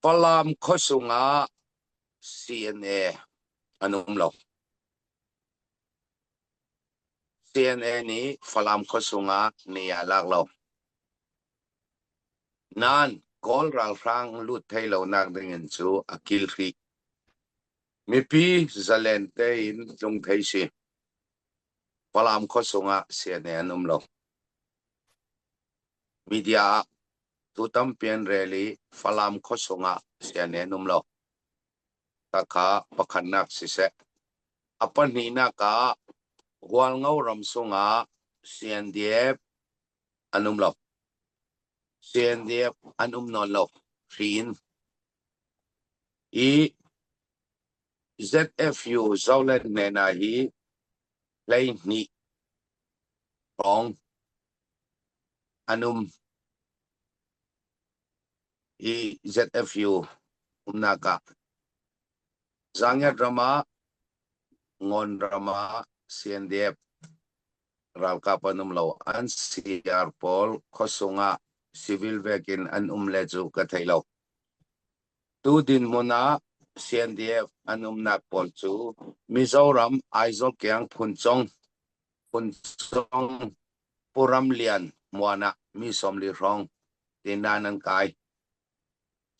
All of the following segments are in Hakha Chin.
Falam khuasung ah CNA an um lo. CNA nih Falam khuasung ah ni a lak lo. Nain Kawl ralhrang lut thei lonak dingin cu a kil hrih. Mipi zalen tein tlung thei si. Falam khuasung ah CNA an um lo. Media ah tu tampi an rel i Falam khuasung ah CNA an um lo. Khakha pakhatnak siseh. A pahnihnak ah Hualngo ram sungah CNDF an um lo. CNDF an um nawn lo. Hri in. I ZFU Zoland hnenah hi 12 hrawng an um i ZFU umnak ah Zangiat ram ah Ngawn ram ah CNDF ralkap an um lo. An CR pawl khuasung ah civil vek in an um le cu ka thei lo. Tu dinhmun ah CNDF an umnak pawl cu Mizoram Aizawl kiang Phuncong, Phuncong Puram Lian muan ah mi 40 hrawng tinan an kai.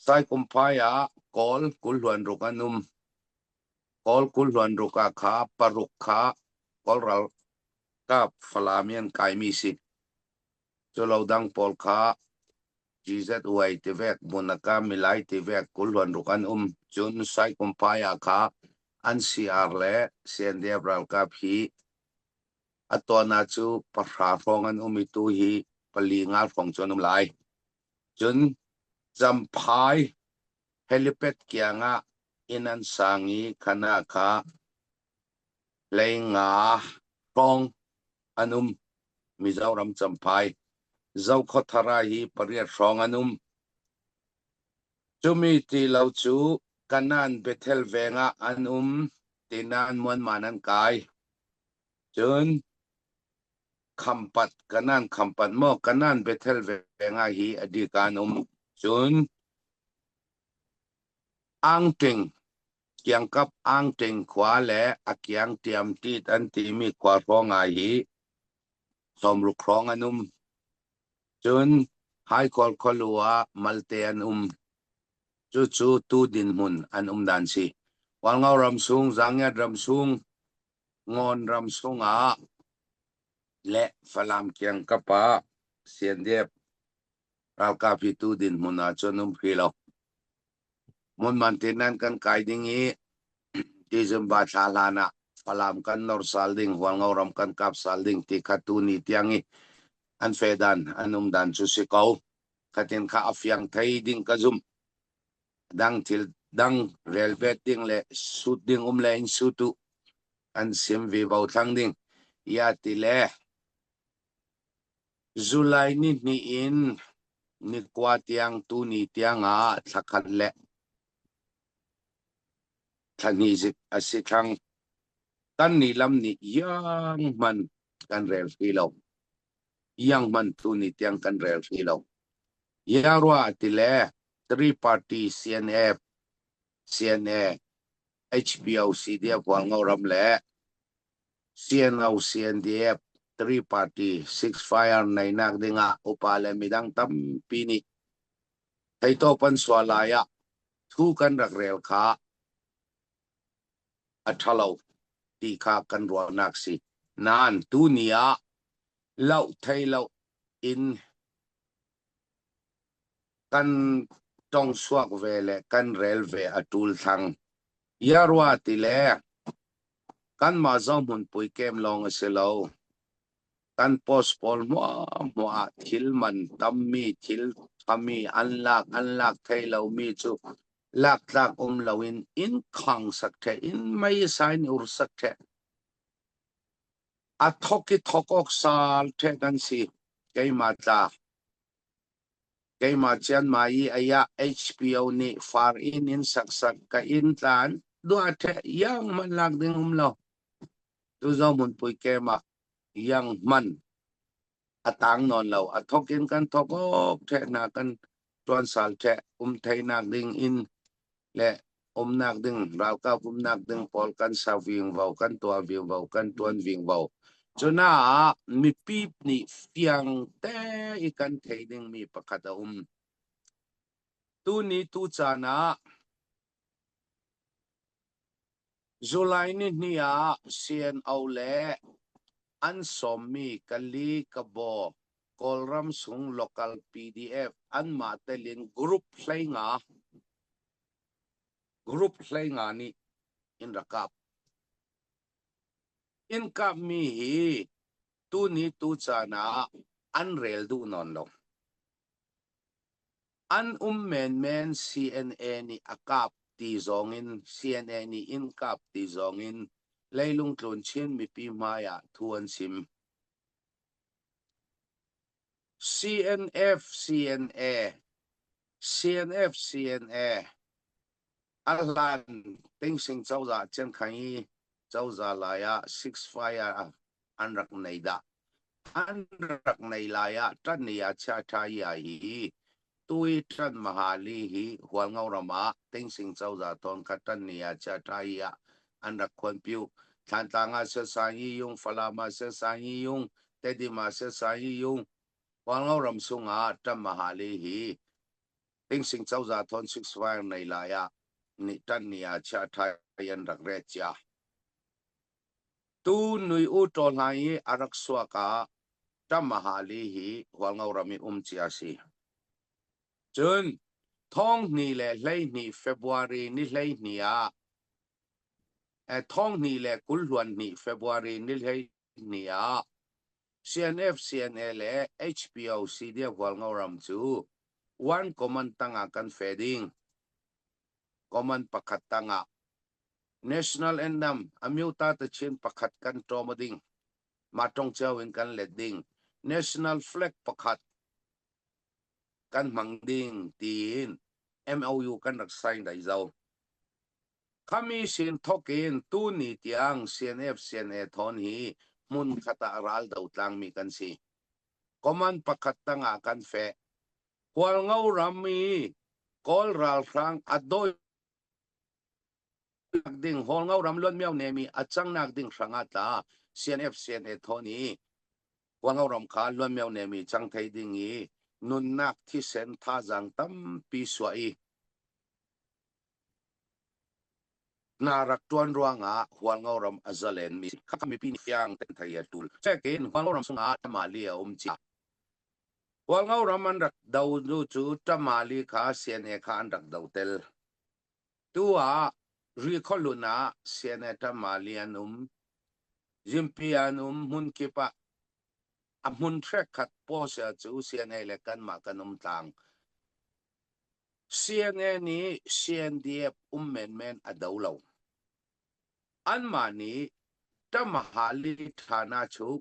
Saikumphai ah Kawl 26 an um. Kawl 26 ah kha paruk kha Kawl ralkap Falam i an kaimi si. Cu lo dang pawl kha GZY tivek, Munaka Milai tivek 26 an um. Cun Saikumphai ah kha an CR le CNDF ralkap hi a tuan ah cu pahra hrawng an um i tu hi pali nga hrawng cu an um lai. Cun Champhai helipad kiang ah inn an sang i khana kha 15 hrawng an um. Mizoram Champhai Zokhawthar ah hi pariat hrawng an um. Cumi ti lo cu Kanan Bethel veng ah an um tinan muanman an kai. Cun Khampat Kanan Khampat maw Kanan Bethel veng ah hi a dik an um. Cun Angting kiangkap Angting khua le a kiang tiam tit an timi khua hrawng ah hi 60 hrawng an um. Cun Haikawl khualu ah Malte an um. Cucu tu dinhmun an um dan si. Hualngo ram sung, Zangiat ram sung, Ngawn ram sungah le Falam kiangkap ah CNDF ralkap hi tu dinhmun ah cun um hrih lo. Hmunman te nan kan kai ding i December thla hlan ah Falam kan nor sal ding, Hualngo ram kan kap sal ding ti kha tu ni tiang i an fe dan, an um dan cu si ko. Khatin kha a fiang thei ding ka zumh. Dang thil dang rel bet ding le sut ding um le in sutu an sim vi bo thlang ding. Ya ti le July ni hnih in ni kua tiang tuni tiangah thla khat le thla hnih zik a si thlang. Kan nih lam nih iang hman kan rel hrih lo. Iang hman tuni tiang kan rel hrih lo. Ia rua ti le three party CNF, CNA, HBO, CDF Hualngo ram le CNO, CNDF, three party, six fire neinak dingah upa le midang tampi nih theitawp an sual lai ah thu kan rak rel kha a ṭhalo ti kha kan ruahnak si. Nain tuni ah loh thei lo in kan tong suak ve le kan rel ve a ṭul thlang. Ia rua ti le kanmah zohmun pui kem lawng a si lo. Kan post pawl hmuahhmuah ah thil man tammi thil thami an lak thei lomi cu laktlak um loin inn khang sak ṭheh, inn mei sain ur sak ṭheh. A thok i thok awk sal ṭheh kan si. Keimah tla. Keimah cianmai i ayah HBO nih far inn in saksak ka inn tlan dua ṭheh iang hmanh lak ding um lo. Tu zo hmunpui kem ah iang hman a tang nawn lo. A thok in kan thok awk ṭheh hna kan ṭuan. Ṭuansal ṭheh um theinak ding in le umnak ding ralkap umnak ding pawl kan sa vingvo kan tuah vingvo kan ṭuan vingvo. Cunaah mipi nih fiang te i kan thei dingmi pakhat a um. Tuni tu caan ah July nihnih ah CNO le an sawmmi Kali Kabaw Kawlram sung local PDF anmah tel in group 15 group 15 nih in rak kap. In kapmi hi tuni tu caan ah an rel duh nawn lo. An um menmen CNA nih a kap ti zong in CNA nih in kap ti zong in leilung tlun Chin mipi hmai ah thu an sim. CNF CNA CNF CNA a hlan Tingsing cozah Chiangkhang i cozah lai ah six fire an rak nei dah. An rak nei lai ah ṭan ni ah chia ṭha i ah hi tui ṭan mahali hi Hualngo ram ah Tingsing cozah thawn kha ṭan ni ah chia ṭha i ah an rak khuan piu. Thlantlang ah Sesang yi yung, Falam ah Sesang yi yung, Tedim ah Sesang yi yung, Hualngo ram sung ah ṭan mahali hi Tingsing cozah thawn six fire nei lai ah ni ṭan ni ah chia ṭha i an rak ret cia. Tu nui u ṭaw hlaing i a rak suak ah Ṭamahali hi Hualngo ram i um cia a si. Cun 2012 February ni 12 ah 2022 February ni 12 ah CNF, CNA le HPO CDF Hualngo ram cu one common tangah kan fe ding. Common pakhat tangah National Anthem Amyota Tachin pakhat kan ṭawm ding. Mah ṭong cio in kan let ding. National flag pakhat kan hmang ding tiin MOU kan rak sign dai zo. Khami sin thok in tuni tiang CNF CNA thawn hi hmun khat ah ral do tlangmi kan si. Command pakhat tangah kan feh. Hualngo ram i Kawl ralhrang a dawi ding Hualngo ram luanmiao nemi a cangnak ding hrangah tla CNF CNA thawn i Hualngo ram kha luanmiao nemi cang thei ding i nunnak thisen thazaang tampi suah i Na rak ṭuan ruangah Hualngo ram a zalenmi kha mipi nih fiang tein thei a ṭul. Cekin Hualngo ram chungah Tamali a um cia. Hualngo ram an rak do nu cu Tamali kha CNA kha an rak do tel. Tu ah Rikholun ah CNA Tamali an um. Zimpi an um hmun kip ah a hmun hrek khat post cu CNA le kanmah kan um tlang. CNA nih CNDF um menmen a do lo. Anmah nih Tamahali Thana cu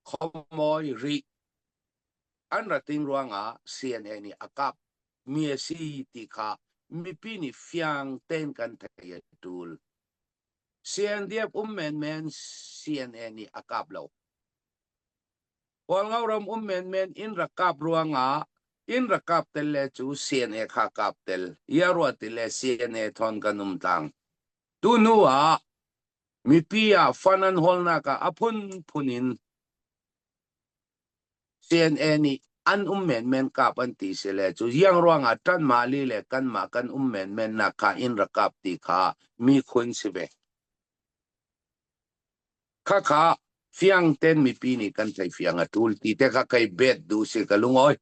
khuamawi rih an rating ruangah CNA nih a kap mi a si ti kha mipi nih fiang tein kan theih a tul. CNDF um menmen CNA nih a kap lo. Hualngo ram um menmen inn rak kap ruangah inn rak kap tel le cu CNA kha kap tel ia ruah ti le CNA thawn kan um tlang. Tu hnu ah mipi ah fund an hawlnak ah a phunphun in CNA nih an um menmen kap an ti si le cu iang ruangah ṭan mali le kanmah kan um menmen nak kha inn rak kap ti kha mi khun si ve. Khakha fiang ten mipi nih kan thei fiang a ṭul ti te kha kei bet duh si ka lungawi.